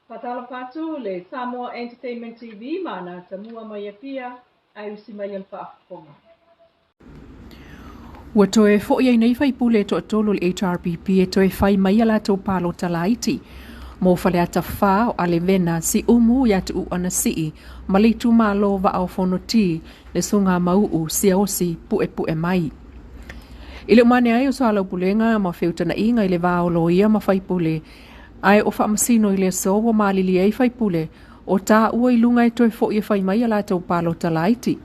Faatalofa atu le Samoa Entertainment TV ma ana tamua mai Apia ae usi mai le faafofoga. Ua toe fo'i ai nei faipule e toatolu o le HRPP e toe fai mai a latou palota laiti mo Faleata 4 o Alevena, Siumu ia Tuuu Anasii ma le itumalo Vaa o Fonoti, le Susuga Mau'u Siaosi Pu'epu'e mai. I le umane ai o soalaupulega ma feutana'iga i le va o loia ma faipule ae o faamasino i le aso ua malilie ai faipule o tāua i luga e toe fo'i e fai mai a latou palota laiti.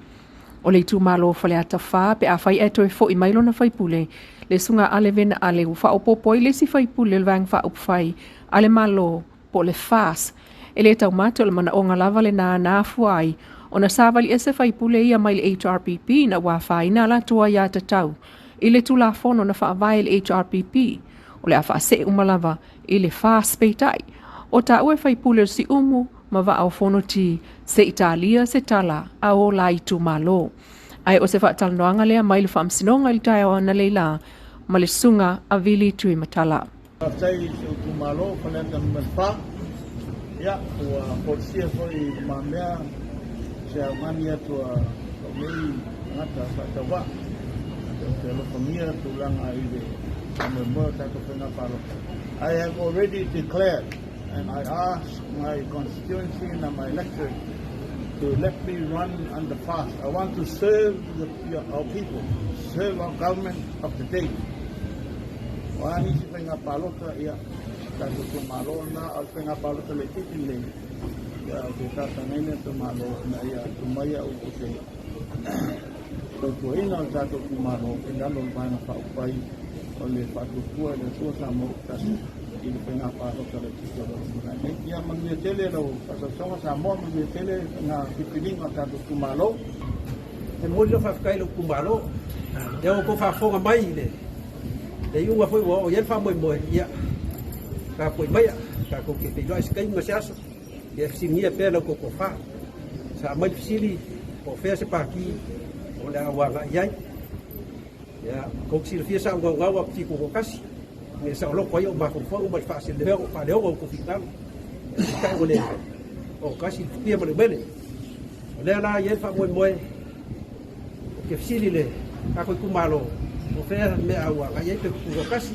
O le itumalo o Faleata 4 pe afai ae toe fo'i mai lona faipule, le Susuga Alevena Ale, ua faaopoopo ai le isi faipule o le Vaega Faaupufai a le Malo po o le FAS. E le taumate o le manaoga lava lena na afua ai ona savali ese faipule ia mai le HRPP ina ua afaina a latou aiatatau i le Tulafono na faavae i le HRPP o le a faasee uma lava i le FAS. Peitai, o taua e faipule o Siumu ma Vaa o Fonoti se i talia se tala a o la itumalo. Ae o se faatalanoaga lea mai le Faamasinoga i le taeao analeila ma le Susuga a Vili Tuimatala. Faafetai i si ou itumalo o Faleata Nu.4. Ia, ua folasia foi i lumamea se augani atu a lou nei tagata faatauvaa. Ou te alofagia tulaga i le faamoemoe o tatou faiga palota. I have already declared and I ask my constituency and my electorate to let me run under FAST. I want to serve our people, serve our government of the day. O a nisi faiga palota, ia, tatou itumalo na, o le faiga palota laitiiti lenei, ia, ou te talosagaina itumalo ina ia tumai au ou te tautuaina o le tatou itumalo i lalo o le Vaega Faaupufai o le Faatuatua i le Atua Samoa ua Tasi i le faiga palota laitiiti o lo o lumanai nei. Ia manuia tele lau faasausauga Samoa, manuia tele faiga filifiliga o tatou itumalo. E momoli lau faafetai i lou itumalo, lea ua outou faafofoga mai i le iuga foi ua oo i ai le faamoemoe. Ia tapuai maia, tatou te feiloai se taimi ma se aso, ia fesiligia pea lau tou tofa. Sa aumai le fesili, po o fea se pati o le a ou agai i ai. Ia, tou te silafia sa ou naunau a piti tutoatasi, ina ia saoloto ai ou mafaufauga ma le faaleoga o outou finagalo. Peitai ua le ogatasi le futia ma le umele. O lea la e i ai le faamoemoe, ou te fesili i le tatou itumalo, po o fea le mea a ua agai i ai, pe ou te tutoatasi,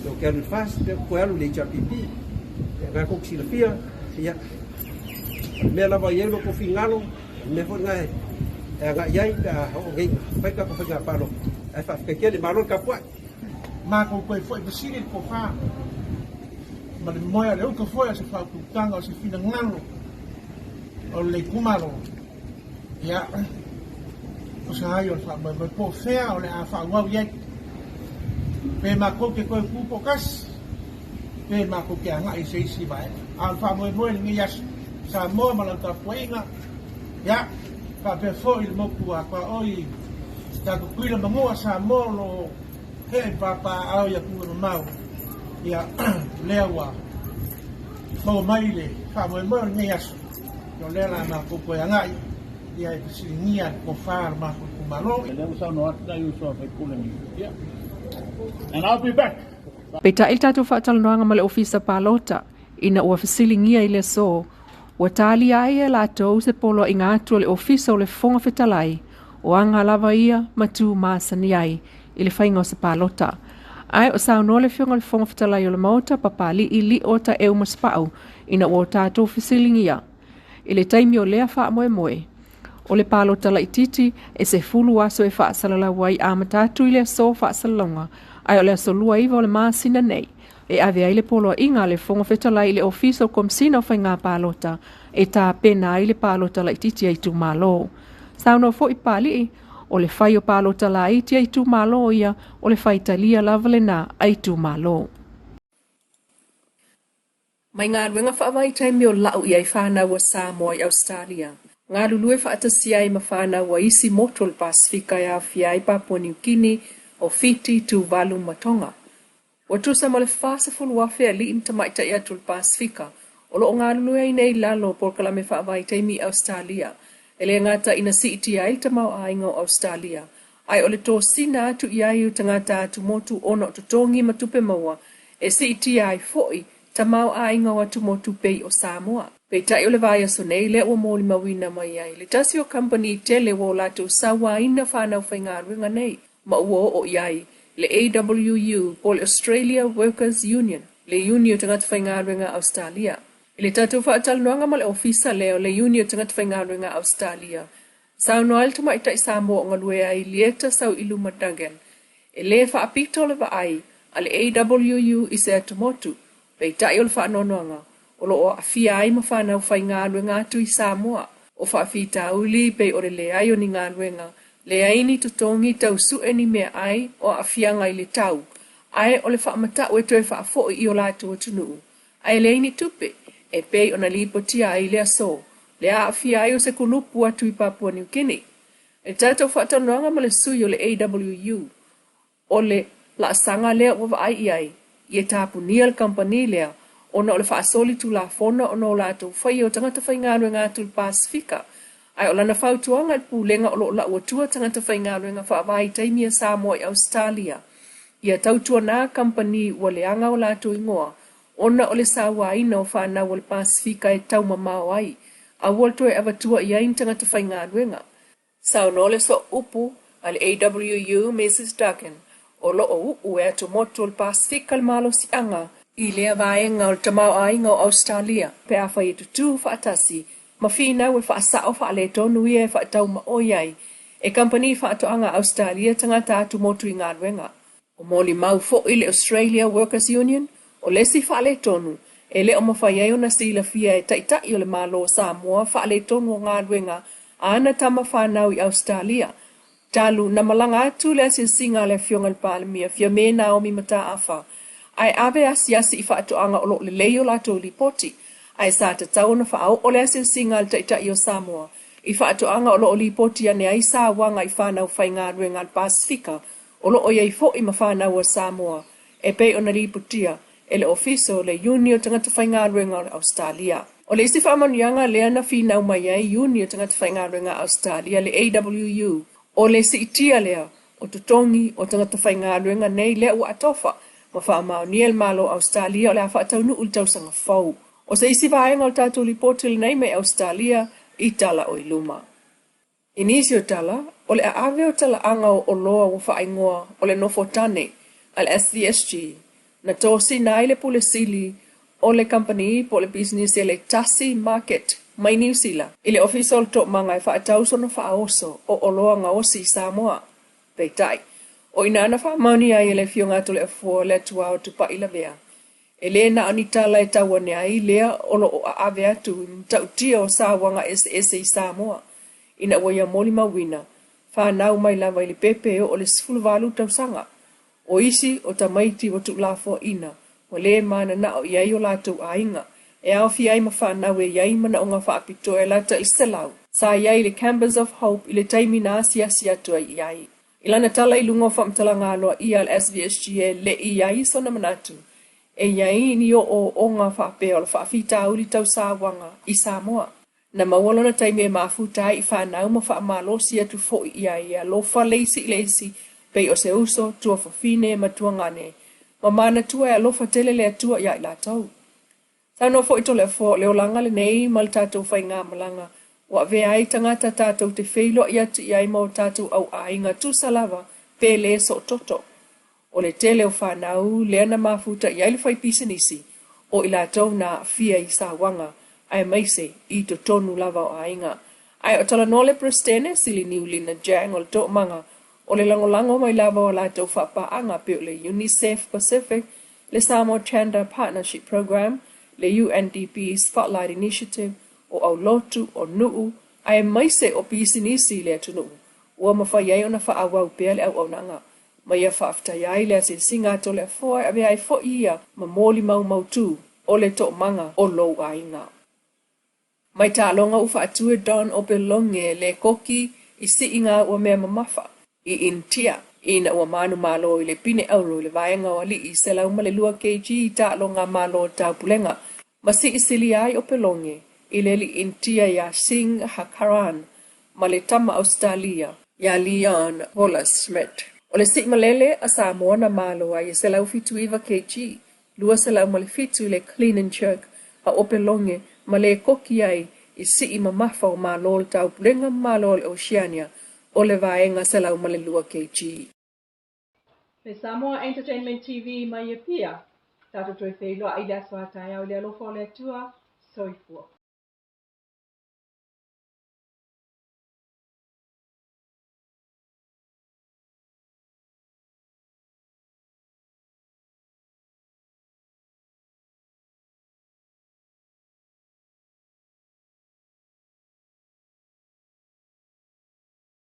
pe ou te alu i le FAST, pe ou te toe alu i le HRPP. Ia, o lena tou te silafia, ia, o le mea lava e i ai lo outou finagalo, o le mea foi lena e agai i ai pe a oo nei ina fai tatou faiga palota. Ae faafetai tele, malo le tapuai. Matou toe foi fesili le tofa ma le moe a le uta foi o se faautautaga o se finagalo o le itumalo. Ia, tusa ai o le faamoemoe po o fea o le a faaauau i ai. Pe matou te toe tu toatasi, pe matou te agai i se isi vaega. A o le faamoemoe i lenei aso, Samoa ma lau tapuaiga, ia, faapea foi le motu a tuaoi tatou Tutuila ma Manua, Samoa o lo o hee i papaaao i atunuu e mamao, ia, lea ua maua mai le faamoemoe o lenei aso, o lea la matou toe agai ia e fesiligia le tofa a le matou itumalo. Lea ua saunoa atu nai uso a faipule nei. Yeah. And I'll be back. Peitai le tatou faatalanoaga ma le Ofisa Palota ina ua fesiligia i le aso, ua talia ai e latou se poloaiga atu a le Ofisa o le Fofoga Fetalai, o aga lava ia ma tu masani ai i le faiga o se palota. Ae o saunoa le Afioga i le Fofoga Fetalai o le Maota, Papali'i Lio Taeu Masepau, ina ua o tatou fesiligia i le taimi o lea faamoemoe. O le palota laitiiti e 10 aso e faasalalau ai amata atu i le aso faasalalauga, ae o le aso 29 o le masina nei e ave ai le poloaiga a le Fofoga Fetalai i le Ofisa o Komesina o Faiga Palota e tapena ai le palota laitiiti a itumalo. Saunoa foi Papali'i, o le fai o palota laiti a itumalo ia o le faitalia lava lena a itumalo. Mai galuega faavaitaimi o lau i ai fanau a Samoa i Ausetalia. Galulue faatasi ai ma fanau a isi motu o le Pasefika e aofia ai Papua Niu Kini, o Fiti, Tuvalu ma Tonga. Ua tusa ma le 40,000 alii ma tamaitai atu o le Pasefika o lo o galulue ai nei i lalo o polokalame faavaitaimi i Ausetalia. E le gata ina siitia ai le tamaoaiga o Ausetalia, ae o le tosina atu i ai o tagata atumotu ona o totogi ma tupe maua e siitia ai foi tamaoaiga o atumotu pei o Samoa. Peitai o le vaiaso nei lea ua molimauina mai ai le tasi o kamupani tele ua o latou sauaina fanau faigaluega nei ma ua oo i ai le AWU po o le Australia Workers Union, le Iuni o Tagata Faigaluega a Ausetalia. I le tatou faatalanoaga ma le ofisa lea o le Iuni o Tagata Faigaluega a Ausetalia, saunoa ai le tamaitai Samoa o galue ai Lieta Sauiluma Duggan, e lē faapito le vaai a le AWU i se atumotu, peitai o le faanoanoaga o lo o aafia ai ma fanau faigaluega atu i Samoa. O faafitauli pei o le leai o ni galuega, leai ni totogi tau su'e ni meaai, o aafiaga i le tau, ae o le faamata'u e toe faafoi i o latou atunuu, ae leai ni tupe, e pei ona lipotia ai i le aso, le aafia ai o se kulupu atu i Papua New Guinea. I le tatou faatalanoaga ma le sui o le AWU, o le laasaga lea ua vaai i ai, ia tapunia le kamupani lea ona o le faasolitulafono ona o latou faia o tagata faigaluega atu i le Pasefika, ae o lana fautuaga i le Pulega o lo o lau atua tagata faigaluega faavaitaimi a Samoa i Ausetalia, ia tautuana kamupani ua leaga o latou igoa ona o le sauaina o fanau a le Pasefika e taumamao ai, aua le toe avatua i ai ni tagata faigaluega. Saunoa le sooupu a le AWU Mrs Duggan, o lo o uu e atumotu o le Pasefika le malosiaga i lea vaega o le tamaoaiga o Ausetalia pe afai e tutū faatasi ma finau e faasao faaletonu ia e faataumaoi ai e kamupani faatoaga a Ausetalia tagata atumotu i galuega. O molimau foi le Australia Workers Union, o le isi faaletonu e le o mafai ai ona silafia e Taitai o le Malo o Samoa faaletonu o galuega a ana tama fanau i Ausetalia, talu na malaga atu le asiasiga a le Afioga i le Palemia Fiame Naomi Mataafa ae ave asiasi i faatoaga o lo o lelei o latou lipoti, ae sa tatau ona faaoo le asiasiga a le Taitai o Samoa i faatoaga o lo o lipoti ane ai sauaga i fanau faigaluega a le Pasefika o lo o i ai foi ma fanau a Samoa e pei ona lipotia e le Ofisa o le Iuni o Tagata Faigaluega o le Ausetalia. O le isi faamanuiaga lea na finau mai ai Iuni o Tagata Faigaluega a Ausetalia, le AWU, o le siitia lea o totogi o tagata faigaluega nei lea ua atofa ma faamaonia e le Malo o Ausetalia o le a faataunuu i le tausaga fou. O se isi vaega o le tatou lipoti lenei mai Ausetalia i tala o i luma. I nisi o tala, o le aave o talaaga o oloa ua faaigoa o le nofo tane a le SVSG, na tosina ai le Pule Sili o le kamupani po o le pisinisi a le Tasi Market mai Niu Sila i le Ofisa o le Toomaga e faatau sona faaoso o oloa gaosi i Samoa. Peitai, o i ina na faamaonia ai e le Afioga a Toleafoa le Atuao Tupai Lavea E lē na o ni tala e tau ane ai lea o lo o aave atu i matautia o sauaga eseese i Samoa, ina ua ia molimauina, fanau mai lava i le pepe e oo i le 18 tausaga. O isi o tamaiti ua tuulafoaina, ua lē mananao i ai o latou aiga, e aofia ai ma fanau e i ai manaoga faapitoa e lata i le 100, sa i ai i le Campers of Hope i le taimi na asiasi atu ai i ai. I lana tala i luga o faamatalaga aloaia a le SVSG e le i i ai sona manatu e i ai ni ooooga faapea o le faafitauli tau sauaga i Samoa. Na maua lona taimi e mafuta ai i fanau ma faamalosi atu foi i ai e alofa le isi i le isi pei o se uso, tuafafine ma tuagane, ma manatua e alofa tele le Atua iā i latou. Saunoa foi Toleafoa o le olaga lenei ma le tatou faigamalaga ua avea ai tagata tatou te feiloai atu i ai ma o tatou auaiga tusa lava pe lē soototo. O le tele o fanau lea na mafuta i ai le fai pisinisi o i latou na aafia i sauaga aemaise i totonu lava o aiga. Ae o talanoa le Peresetene Sili Niulina Jang o le Toomaga o le lagolago mai lava o a latou faapaaga pei o le UNICEF Pacific, le Samoa Gender Partnership Programme, le UNDP Spotlight Initiative, o aulotu, o nuu, aemaise o pisinisi i le atunuu, ua mafai ai ona faaauau pea le auaunaga. Ma ia faafetai ai le asiasiga a Toleafoa e avea ai foi ia ma molimau mautu o le toomaga o lou aiga. Mai taaloga ua faatu e Don Opeloge le koki i siiga ua mea mamafa i Initia ina ua manumalo i le pine auro i le vaega o alii 102 kg i taaloga Malo o Taupulega ma siisili ai Opeloge i le alii Initia iā Singh Harkaran ma le tama Ausetalia iā Leon Wallace Schmidt. O le sii malele a Samoa na malo ai e 179 kg. 207 i le clean and jerk a opeloge ma le koki ai i sii mamafa o Malo o le Taupulega ma Malo o le Oceania o le vaega 102 kg. Le Samoa Entertainment TV mai Apia, tatou toe feiloai i le aso a taeao i le alofa o le Atua. Soifua.